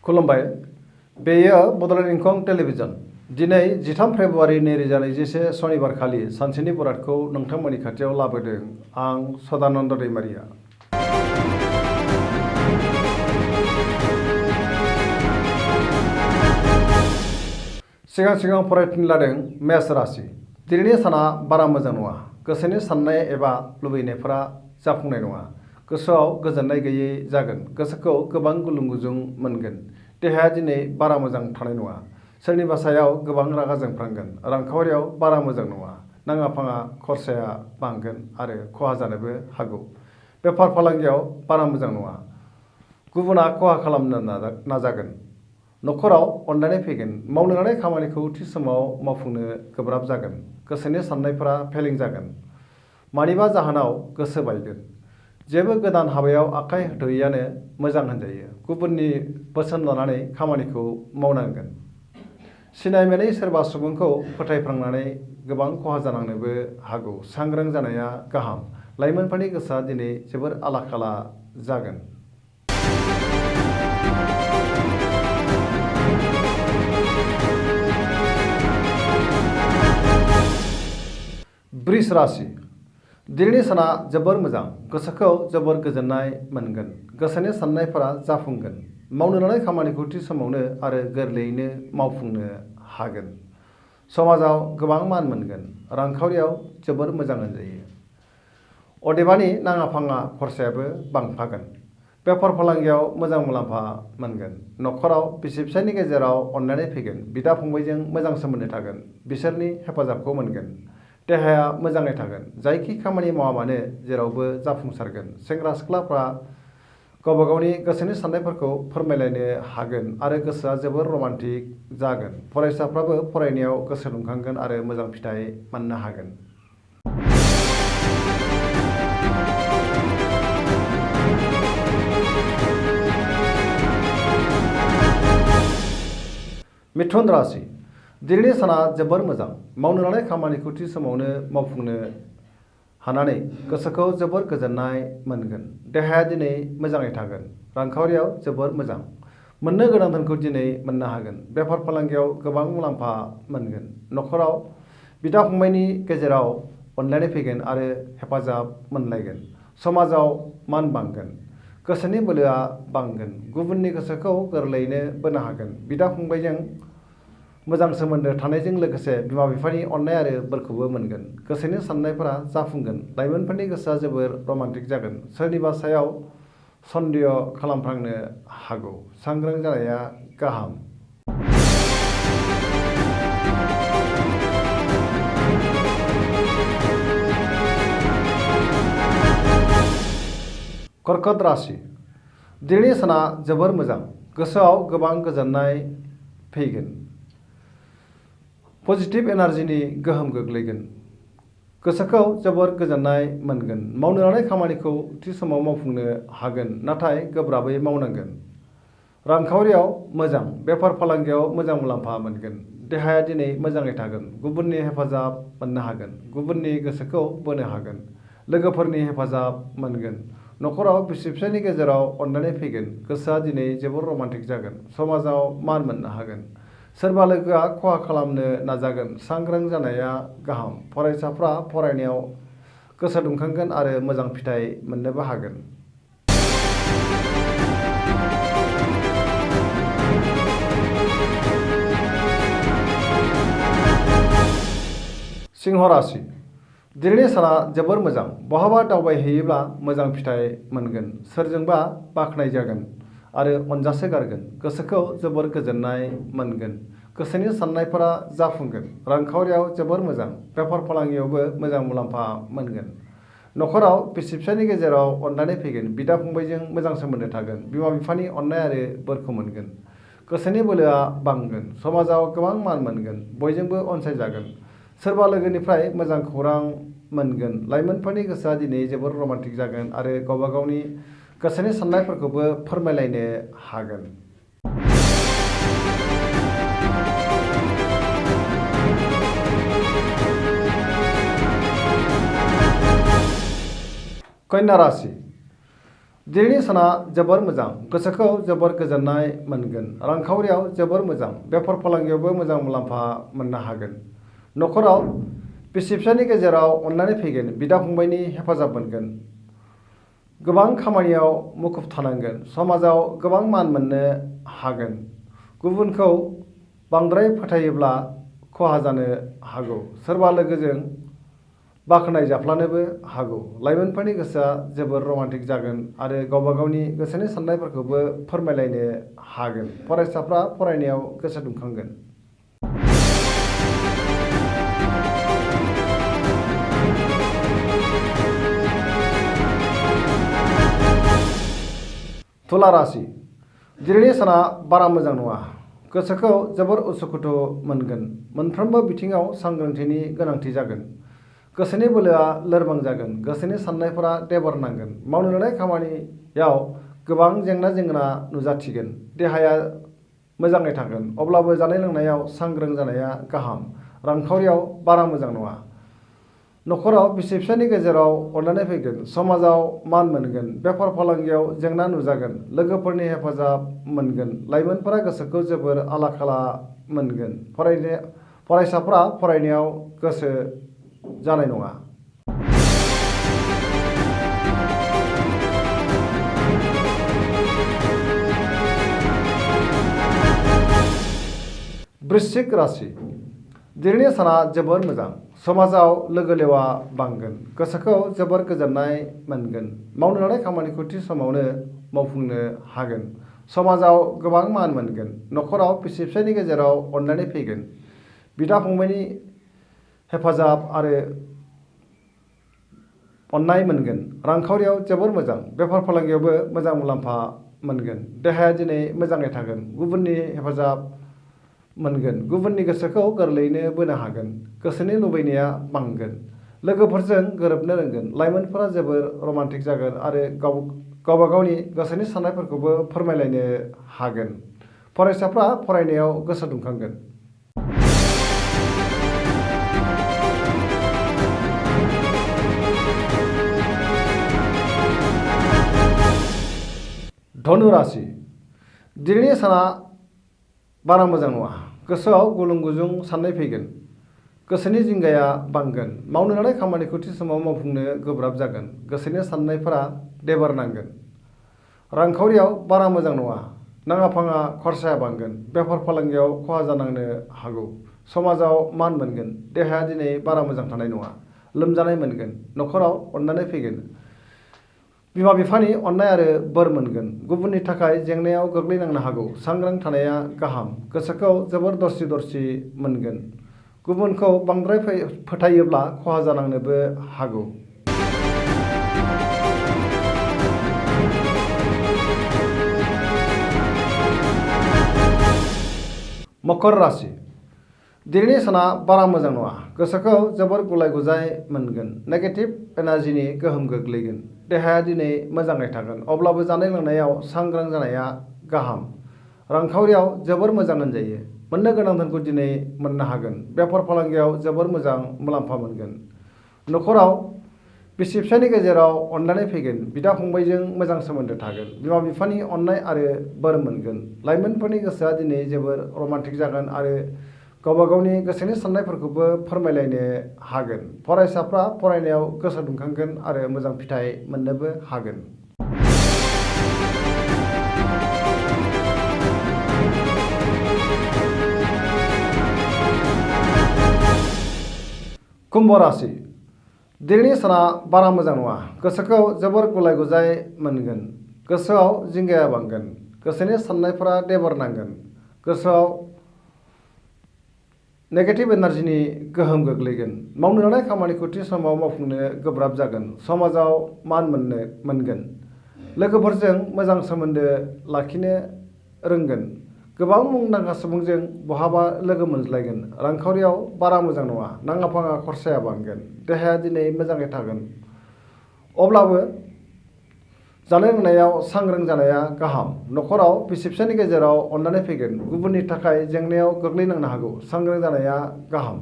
खुलुमबाय। बेयो बड'लेण्ड इंखं टेलिभिजन। दिनै 13 फेब्रुवारि 2021 सनिबारखालि सानसेनि बरादखौ नोंथांमोननि खाथियाव लाबोदों आं सदानन्द दैमारिया। सिगां फरायथिनो लादों मेष राशि। दिनैनि साना बारा मोजां नङा। गोसोनि साननाय एबा लुबैनायफोरा जाफुंनाय नङा। गोसोआव गोजोननाय गैयै जागोन। गोसोखौ गोबां गुलुं गुजुं मोनगोन। देहाया दिनै बारा मोजां थानाय नङा। सोरनिबा सायाव गोबां रागा जोंफ्रांगोन। रांखावरियाव बारा मोजां नङा। नाङा फाङा खरसाया बांगोन आरो खहा जानोबो हागौ। बेफार फालांगियाव बारा मोजां नङा। गुबुना खहा खालामनो नाजागोन। न'खराव अनलायनाय फैगोन। मावनो लानाय खामानिखौ थि समाव मावफुंनो गोब्राब जागोन। गोसोनि साननायफोरा फेलें जागोन। मानिबा जाहोनाव गोसो बायगोन। जेबो गोदान हाबायाव आखाइ होथ'यैआनो मोजां होनजायो। गुबुननि बोसोन लानानै खामानिखौ मावनांगोन। सिनाय मोनै सोरबा सुबुंखौ फोथायफ्लांनानै गोबां खहा जानांनोबो हागौ। सांग्रां जानाया गाहाम। लाइमोनफोरनि गोसोआ दिनै जोबोर आला खाला जागोन। वृष राशि। दिनैनि साना जोबोर मोजां। गोसोखौ जोबोर गोजोननाय मोनगोन। गोसोनि साननायफोरा जाफुंगोन। मावनो लानाय खामानिखौ थि समावनो आरो गोरलैयैनो मावफुंनो हागोन। समाजाव गोबां मान मोनगोन। रांखावरियाव जोबोर मोजां होनजायो। अदेबानि नाङा फाङा खरसायाबो बांफागोन। बेफार फालांगियाव मोजां मुलाम्फा मोनगोन। न'खराव बिसि फिसायनि गेजेराव अनलायनाय फैगोन। बिदा फंबायजों मोजां सोमोन्दो थागोन। बिसोरनि हेफाजाबखौ मोनगोन। देहाया मोजाङै थागोन। जायखि खामानि मावा मानो जेरावबो जाफुंसारगोन। सेंग्रा सिख्लाफ्रा गावबा गावनि गोसोनि साननायफोरखौ फोरमायलायनो हागोन आरो गोसोआ जोबोर रमान्टिक जागोन। फरायसाफ्राबो फरायनायाव गोसो दुंखांगोन आरो मोजां फिथाइ मोननो हागोन। मिथुन राशि। दिनैनि साना जोबोर मोजां। मावनो लानाय खामानिखौ थि समावनो मावफुंनो हानानै गोसोखौ जोबोर गोजोननाय मोनगोन। देहाया दिनै मोजाङै थागोन। रांखावरियाव जोबोर मोजां। मोननो गोनां धोनखौ दिनै मोननो हागोन। बेफार फालांगियाव गोबां मुलाम्फा मोनगोन। न'खराव बिदा फंबायनि गेजेराव अनलायनाय फैगोन आरो हेफाजाब मोनलायगोन। समाजाव मान बांगोन। गोसोनि बोलोआ बांगोन। गुबुननि गोसोखौ गोरलैयैनो बोनो हागोन। बिदा फंबायजों मोजां सोमोन्दो थानायजों लोगोसे बिमा बिफानि अननाय आरो बोरखौबो मोनगोन। गोसोनि साननायफोरा जाफुंगोन। लाइमोनफोरनि गोसोआ जोबोर रमान्टिक जागोन। सोरनिबा सायाव सन्देह खालामफ्लांनो हागौ। सांग्रां जानाया गाहाम। कर्कट राशि। दिनैनि साना जोबोर मोजां। गोसोआव गोबां गोजोननाय फैगोन। पजिटिभ एनार्जिनि गोहोम गोग्लैगोन। गोसोखौ जोबोर गोजोननाय मोनगोन। मावनो लानाय खामानिखौ थि समाव मावफुंनो हागोन नाथाय गोब्राबै मावनांगोन। रांखावरियाव मोजां। बेफार फालांगियाव मोजां मुलाम्फा मोनगोन। देहाया दिनै मोजाङै थागोन। गुबुननि हेफाजाब मोननो हागोन। गुबुननि गोसोखौ बोनो हागोन। लोगोफोरनि हेफाजाब मोनगोन। न'खराव बिसि फिसायनि गेजेराव अनलायनाय फैगोन। गोसोआ दिनै जोबोर रमान्टिक जागोन। समाजाव मान मोननो हागोन। सोरबा लोगोआ खहा खालामनो नाजागोन। सांग्रां जानाया गाहाम। फरायसाफ्रा फरायनायाव गोसो दुंखांगोन आरो मोजां फिथाइ मोननोबो हागोन। सिंह राशि। दिनैनि साना जोबोर मोजां। बहाबा दावबायहैयोब्ला मोजां फिथाइ मोनगोन। सोरजोंबा बाख्नाय जागोन आरो अनजासोगारगोन। गोसोखौ जोबोर गोजोननाय मोनगोन। गोसोनि साननायफोरा जाफुंगोन। रांखावरियाव जोबोर मोजां। बेफार फालांगियावबो मोजां मुलाम्फा मोनगोन। न'खराव बिसि फिसायनि गेजेराव अनलायनाय फैगोन। बिदा फंबायजों मोजां सोमोन्दो थागोन। बिमा बिफानि अननाय आरो बोरखौ मोनगोन। गोसोनि बोलोआ बांगोन। समाजाव गोबां मान मोनगोन। बयजोंबो अनसायजागोन। सोरबा लोगोनिफ्राय मोजां खौरां मोनगोन। लाइमोनफोरनि गोसोआ दिनै जोबोर रमान्टिक जागोन आरो गावबा गावनि गोसोनि साननायफोरखौबो फोरमायलायनो हागोन। कन्या राशि। दिनैनि साना जोबोर मोजां, गोसोखौ जोबोर गोजोननाय मोनगोन। रांखावरियाव जोबोर मोजां, बेफार फालांगियावबो मोजां मुलाम्फा मोननो हागोन। न'खराव बिसि फिसायनि गेजेराव अननानै फैगोन, बिदा फंबायनि हेफाजाब मोनगोन। गोबां खामानियाव मुखुब थानांगोन, समाजाव गोबां मान मोननो हागोन। गुबुनखौ बांद्राय फोथायोब्ला खहा जानो हागौ, सोरबा लोगोजों बाख्नाय जाफ्लानोबो हागौ। लाइमोनफोरनि गोसोआ जोबोर रमान्टिक जागोन आरो गावबा गावनि गोसोनि साननायफोरखौबो फोरमायलायनो हागोन। फरायसाफ्रा फरायनायाव गोसो दुंखांगोन। तुला राशि, दिनैनि साना बारा मोजां नङा, गोसोखौ जोबोर उसुखुथु मोनगोन। मोनफ्रोमबो बिथिङाव सांग्रांथिनि गोनांथि जागोन। गोसोनि बोलोआ लोरबां जागोन, गोसोनि साननायफोरा देबर नांगोन। मावनो लानाय खामानियाव गोबां जेंना नुजाथिगोन। देहाया मोजाङै थागोन, अब्लाबो जानाय लोंनायाव सांग्रां जानाया गाहाम। रांखावरियाव बारा मोजां नङा। न'खराव बिसि फिसायनि गेजेराव अनलायनाय फैगोन, समाजाव मान मोनगोन। बेफार फालांगियाव जेंना नुजागोन, लोगोफोरनि हेफाजाब मोनगोन। लाइमोनफोरा गोसोखौ जोबोर आला खाला मोनगोन। फरायसाफ्रा फरायनायाव गोसो जानाय नङा। वृश्चिक राशि, दिनैनि साना जोबोर मोजां, समाजाव लोगो लेवा बांगोन। गोसोखौ जोबोर गोजोननाय मोनगोन। मावनो लानाय खामानिखौ थि समावनो मावफुंनो हागोन। समाजाव गोबां मान मोनगोन। न'खराव बिसि फिसायनि गेजेराव अनलायनाय फैगोन, बिदा फंबायनि हेफाजाब आरो अननाय मोनगोन। रांखावरियाव जोबोर मोजां, बेफार फालांगियावबो मोजां मुलाम्फा मोनगोन। देहाया दिनै मोजाङै थागोन, गुबुननि हेफाजाब मोनगोन। गुबुननि गोसोखौ गोरलैयैनो बोनो हागोन। गोसोनि लुबैनाया बांगोन। लोगोफोरजों गोरोबनो रोंगोन। लाइमोनफोरा जोबोर रमान्टिक जागोन आरो गावबा गावनि गोसोनि साननायफोरखौबो फोरमायलायनो हागोन। फरायसाफ्रा फरायनायाव गोसो दुंखांगोन। धनु राशि, दिनैनि साना बारा मोजां नङा, गोसोआव गुलुं गुजुं साननाय फैगोन। गोसोनि जिंगाया बांगोन। मावनो लानाय खामानिखौ थि समाव मावफुंनो गोब्राब जागोन। गोसोनि साननायफोरा देबार नांगोन। रांखावरियाव बारा मोजां नङा, नाङा फाङा खरसाया बांगोन। बेफार फालांगियाव खहा जानांनो हागौ। समाजाव मान मोनगोन। देहाया दिनै बारा मोजां थानाय नङा, लोमजानाय मोनगोन। न'खराव अननानै फैगोन, बिमा बिफानि अननाय आरो बोर मोनगोन। गुबुननि थाखाय जेंनायाव गोग्लैनांनो हागौ। सांग्रां थानाया गाहाम। गोसोखौ जोबोर दरसि दरसि मोनगोन। गुबुनखौ बांद्राय फोथायोब्ला खहा जानांनोबो हागौ। मकर राशि, दिनैनि साना बारा मोजां नङा, गोसोखौ जोबोर गुलाय गुजाय मोनगोन। नेगेटिभ एनार्जिनि गोहोम गोग्लैगोन। देहाया दिनै मोजाङै थागोन, अब्लाबो जानाय लोंनायाव सांग्रां जानाया गाहाम। रांखावरियाव जोबोर मोजां होनजायो। मोननो गोनां धोनखौ दिनै मोननो हागोन। बेफार फालांगियाव जोबोर मोजां मुलाम्फा मोनगोन। न'खराव बिसि फिसायनि गेजेराव अनलायनाय फैगोन, बिदा फंबायजों मोजां सोमोन्दो थागोन। बिमा बिफानि अननाय आरो बोर मोनगोन। लाइमोनफोरनि गोसोआ दिनै जोबोर रमान्टिक जागोन आरो गावबा गावनि गोसोनि साननायफोरखौबो फोरमायलायनो हागोन। फरायसाफ्रा फरायनायाव गोसो दुंखांगोन आरो मोजां फिथाइ मोननोबो हागोन। कुम्भ राशि, दिनैनि साना बारा मोजां नङा, गोसोखौ जोबोर गुलाय गुजाय मोनगोन। गोसोआव जिंगाया बांगोन। गोसोनि साननायफोरा देबर नांगोन। गोसोआव नेगेटिभ एनार्जिनि गोहोम गोग्लैगोन। मावनो लानाय खामानिखौ थि समाव मावफुंनो गोब्राब जागोन। समाजाव मान मोनगोन। लोगोफोरजों मोजां सोमोन्दो लाखिनो रोंगोन। गोबां मुंदांखा सुबुंजों बहाबा लोगो मोनज्लायगोन। रांखावरियाव बारा मोजां नङा, नाङा फाङा खरसाया बांगोन। देहाया दिनै मोजाङै थागोन, अब्लाबो जानाय लोंनायाव सांग्रां जानाया गाहाम। न'खराव बिसि फिसायनि गेजेराव अनलायनाय फैगोन। गुबुननि थाखाय जेंनायाव गोग्लैनांनो हागौ। सांग्रां जानाया गाहाम।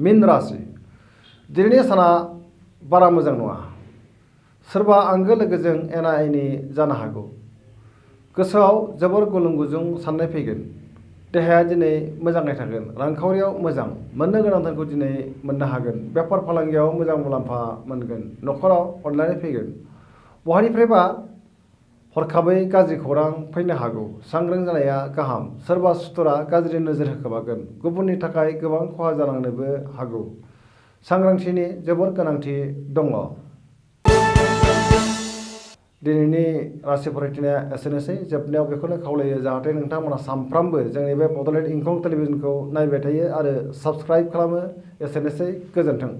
मीन राशि दिनैनि साना बारा मोजां नङा। सोरबा आंगो लोगोजों एना एनि जानो हागौ। गोसोआव जोबोर गुलुं गुजुं साननाय फैगोन। देहाया दिनै मोजाङै थागोन। रांखावरियाव मोजां। मोननो गोनां धोनखौ दिनै मोननो हागोन। बेफार फालांगियाव मोजां मुलाम्फा मोनगोन। न'खराव अनलायनाय फैगोन। बहानिफ्रायबा हरखाबै गाज्रि खौरां फैनो हागौ। सांग्रां जानाया गाहाम। सोरबा सुथुरा गाज्रि नोजोर होखोमागोन। गुबुननि थाखाय गोबां खहा जानांनोबो हागौ। सांग्रांथिनि जोबोर गोनांथि दङ। दिनैनि राशि फरायथिनाया एसेनोसै। जोबनायाव बेखौनो खावलायो जाहाथे नोंथांमोना सानफ्रामबो जोंनि बे बड'लेण्ड इंखं टेलिभिजनखौ नायबाय थायो आरो साबस्क्राइब खालामो। एसेनोसै, गोजोन्थों।